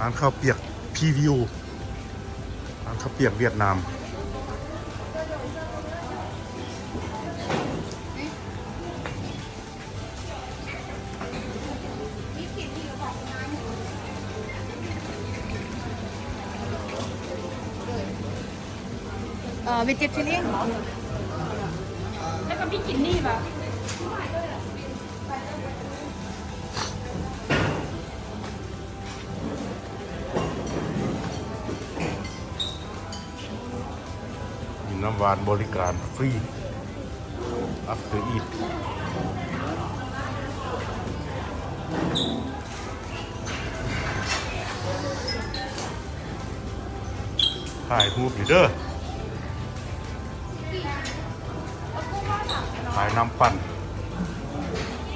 ຮ້ານເຂົ້າປຽກພີວິວ ຮ້ານເຂົ້າປຽກຫວຽດນາມ. ເອີ vegetarian ເນາະ ແລ້ວກໍມີກິນນີ້ປະ? ມີນ້ຳຫວານບໍລິການຟຣີ after eat. ຖ່າຍຮູບຢູ່ເດີ ຂາຍນ້ຳປັ່ນ.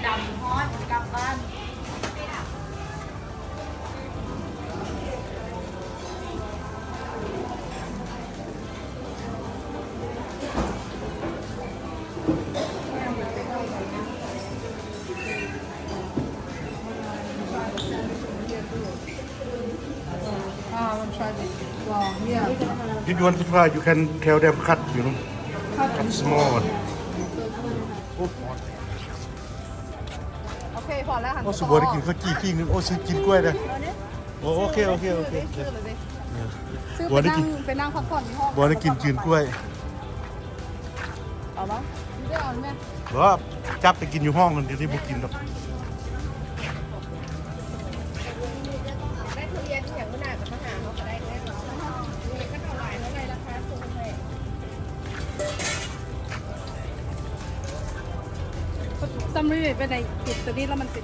ດຳຮອດກັບບ້ານ. ອ່າ I wanna try this. Wow, yeah. If you want to try, you can tell them cut, you know. Cut. Cut small one. ໂອ້ ໂອເຄ ພໍແລ້ວຫັ້ນ. ໂອ້ ສຸບໍ່ໄດ້ກິນເຂົ້າຈີ່ປີ້ງໜຶ່ງ. ໂອ້ ຊິກິນກ້ວຍເດີ້. ໂອ້ ໂອເຄ ໂອເຄ ໂອເຄ. ບໍ່ໄດ້ກິນ ໄປນັ່ງ ໄປນັ່ງພັກຜ່ອນຢູ່ຫ້ອງ. ບໍ່ໄດ້ກິນຈືນກ້ວຍ. ເອົາບໍ່? ຢູ່ໄດ້ເອົາແມ່. ບໍ່ ຈັບໄປກິນຢູ່ຫ້ອງນັ້ນ ດຽວນີ້ບໍ່ກິນດອກ. ໄດ້ທຸລຽນອີ່ຫຍັງມື້ໜ້າກໍມາຫາເຮົາກໍໄດ້ເດີ. ຄັນເອົາຫຼາຍເທົ່າໃດລາຄາສົ່ງໃຫ້. ຊຳນີ້ໄປໄດ້ກິນຕົວນີ້ແລ້ວມັນຊິ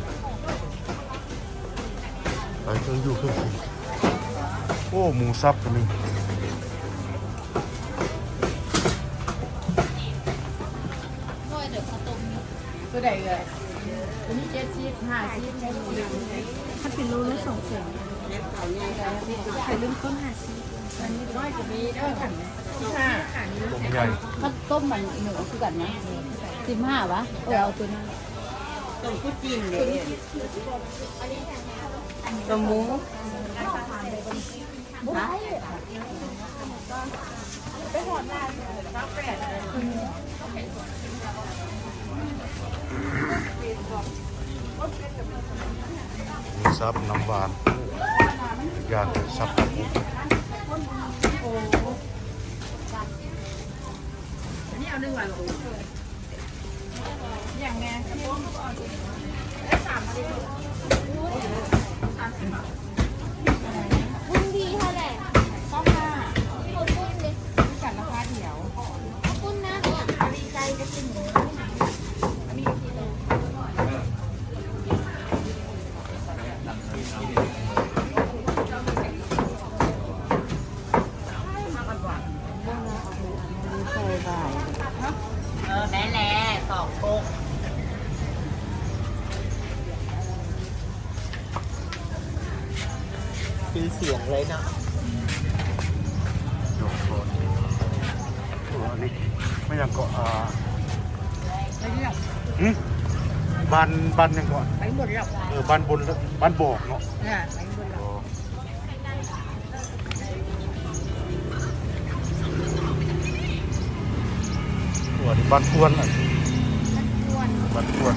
ໄປເຄື່ອງຢູ່ເຄື່ອງກິນ. ໂອ້ ໝູສັບກໍມີ. ໂດຍ ເດີ ເຂົ້າຕົ້ມຢູ່. ຕົວໃດເອີຍ? ຕົວນີ້ເຈັດສິບ ຫ້າສິບ. ຄັນເປັນໂລລະສອງແສນ. ຂາຍເລີ່ມຕົ້ນຫ້າສິບ. ອັນນີ້ນ້ອຍກໍມີເດີ. ຫ້າ ຕົວໃຫຍ່. ຄັນຕົ້ມມັນໜູຄືກັນນະ. ສິບຫ້າຫວາ? ເອີ ເອົາຕົວນັ້ນ. ຕົ້ມກຸດຈີນເດ້. ຕົ້ມໝູ. ໄດ້ ໄປຮອດນານຊາວແປດ. ໝູສັບນ້ຳຫວານ ຢ່າງສັບ. ອັນນີ້ເອົາໜຶ່ງອັນ. ຢ່າງແນ່ ບຸນດີເທົ່າໃດ? ຊາວຫ້າ. ກັນລາຄາດຽວ. ເອົາປຸ້ນນະ. ອັນນີ້ໄກ່ກັບຊິໝູ. ເອີ ແມ່ນແຫຼະ ສອງໂຄກ. ຊື່ສຽງເລີຍເນາະ. ໂອ້ ອັນນີ້ແມ່ນຫຍັງເກາະ? ອ່າ ຫຶ? ບ້ານ ບ້ານຫຍັງເກາະ? ໄປໝົດແລ້ວ. ເອີ ບ້ານບົນ ບ້ານບອກເນາະ. ອ່າ ໄປໝົດແລ້ວ. ອໍ ໂອ້ ອັນນີ້ບ້ານກວນ. ບ້ານກວນ ບ້ານກວນ.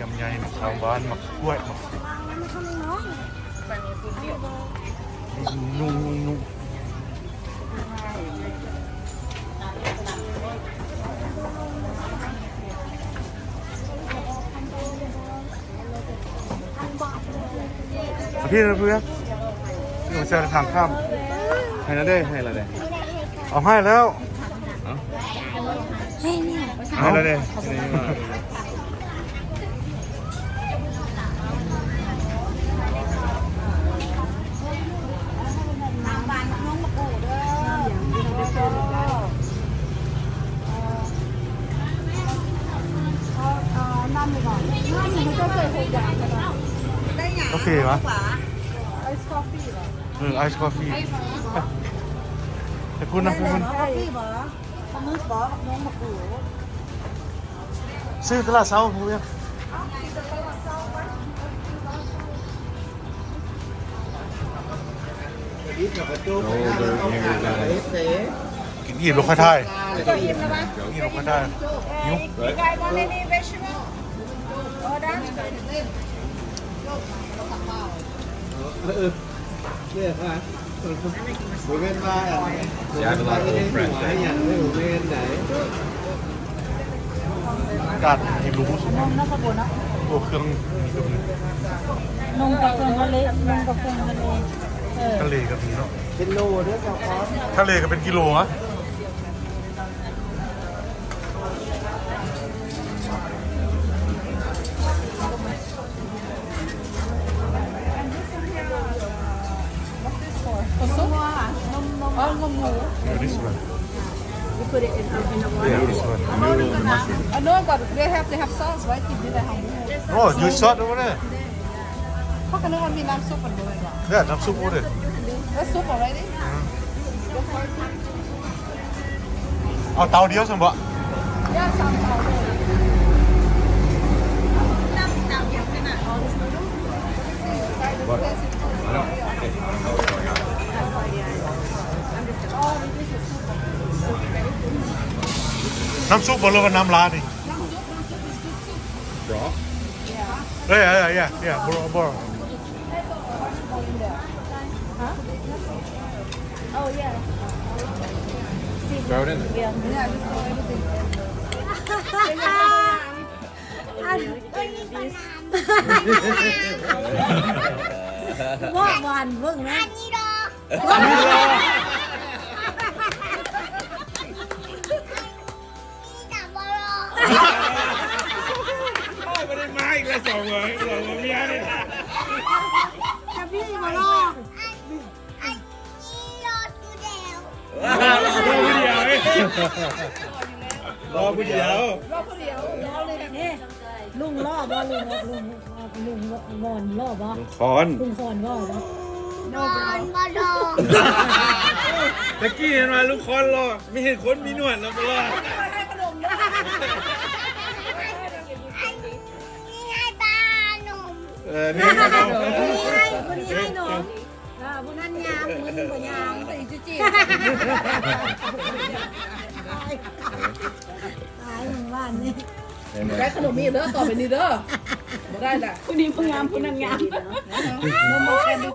ລຳໄຍ ໝາກຂາມຫວານ ໝາກກ້ວຍ ໝາກ ນຸ່ງໆ. ອາ ພີ່ນະເພື່ອນ ຢູ່ໃສ່ທາງຂ້າມ ໃຫ້ລະເດ້ ໃຫ້ລະເດ້ ເອົາໃຫ້ແລ້ວ ໃຫ້ລະເດ້. ກາເຟຫວາ? ເອີ ໄອສ໌ກາເຟ. ໄປພຸ້ນນະ ໄປພຸ້ນ. ກາເຟຫວາ? ປາໝຶກບໍ ບັກນົງ ບັກກູດ ຊື້ຕະຫຼາດເຊົ້າ ກິນອີ່ມແລ້ວຄ່ອຍຖ່າຍ ກິນອີ່ມແລ້ວຄ່ອຍຖ່າຍ ຫິວ. You guys want any vegetable? Order? ເອີ ເອີ ເອີ ກາດກິນຮູ້ ນົມນະ ຂະບວນນະ ໂອ້ ເຄື່ອງ ນົມກັບເຄື່ອງທະເລ ນົມກັບເຄື່ອງທະເລ ເອີ ທະເລກໍມີເນາະ ເປັນໂລເດີ ຊາວຄອນ ທະເລກໍເປັນກິໂລຫະ. What's this for? ນົມ ນົມ ອໍ ນົມໝູ. Yeah, this one. You put it in, um, in the water? Yeah, this one. The noodle and the mushroom. I know, but they have, they have sauce, right? Give me the humble. Oh, you sauce over there? ເຂົາກໍນຶກວ່າມີນ້ຳຊຸບ ມັນບໍ່ແມ່ນຫວາ? Yeah, ນ້ຳຊຸບ over there. That's soup already? ເອົາເຕົາດຽວຊັ້ນບໍ? ນ້ຳຊຸບບໍ ຫຼືວ່ານ້ຳລາດນີ້? Broth? Yeah, yeah, yeah, yeah, broth, broth. Huh? Oh, yeah. Throw it in there. Yeah. Yeah, just throw everything in. ອັນ ເວົ້າຫວານເບິ່ງນະ ອັນນີ້ດອກ ມີແຕ່ບໍ່ລອກ ໂອ້ຍ ບໍ່ໄດ້ມາອີກແລ້ວ ສອງເອີຍ ສອງເອີຍ ເມຍນີ້ ຈະມີບໍ່ລອກ ອັນນີ້ລອກຢູ່ແລ້ວ ລອກຜູ້ດຽວເອີຍ ລອກຜູ້ດຽວ ລອກຜູ້ດຽວ ເອີ ນີ້ ລຸງຫຼໍ່ບໍ່? ລຸງ ລຸງ ລຸງຫວອນຫຼໍ່ບໍ່? ລຸງຄອນ ລຸງຄອນຫຼໍ່ບໍ່? ນອນບໍ່ຫຼໍ່ ຕະກີ້ເຫັນວ່າລຸງຄອນຫຼໍ່ ມີເຫັນຄົນມີໜວດແລ້ວບໍ່ຫຼໍ່ ມີໃຫ້ປານົມ ເອີ ມີໃຫ້ ມີໃຫ້ ຄົນນີ້ໃຫ້ນົມ ເອີ ຜູ້ນັ້ນຍາມ ຜູ້ນີ້ບໍ່ຍາມ ແຕ່ອີຈິຈິ ຕາຍ ຕາຍ ມື້ວານນີ້ ໄດ້ຂະໜົມອີກເດີ ຕໍ່ໄປນີ້ເດີ ບໍ່ໄດ້ລະ ຜູ້ນີ້ບໍ່ງາມ ຜູ້ນັ້ນງາມ ເອີ.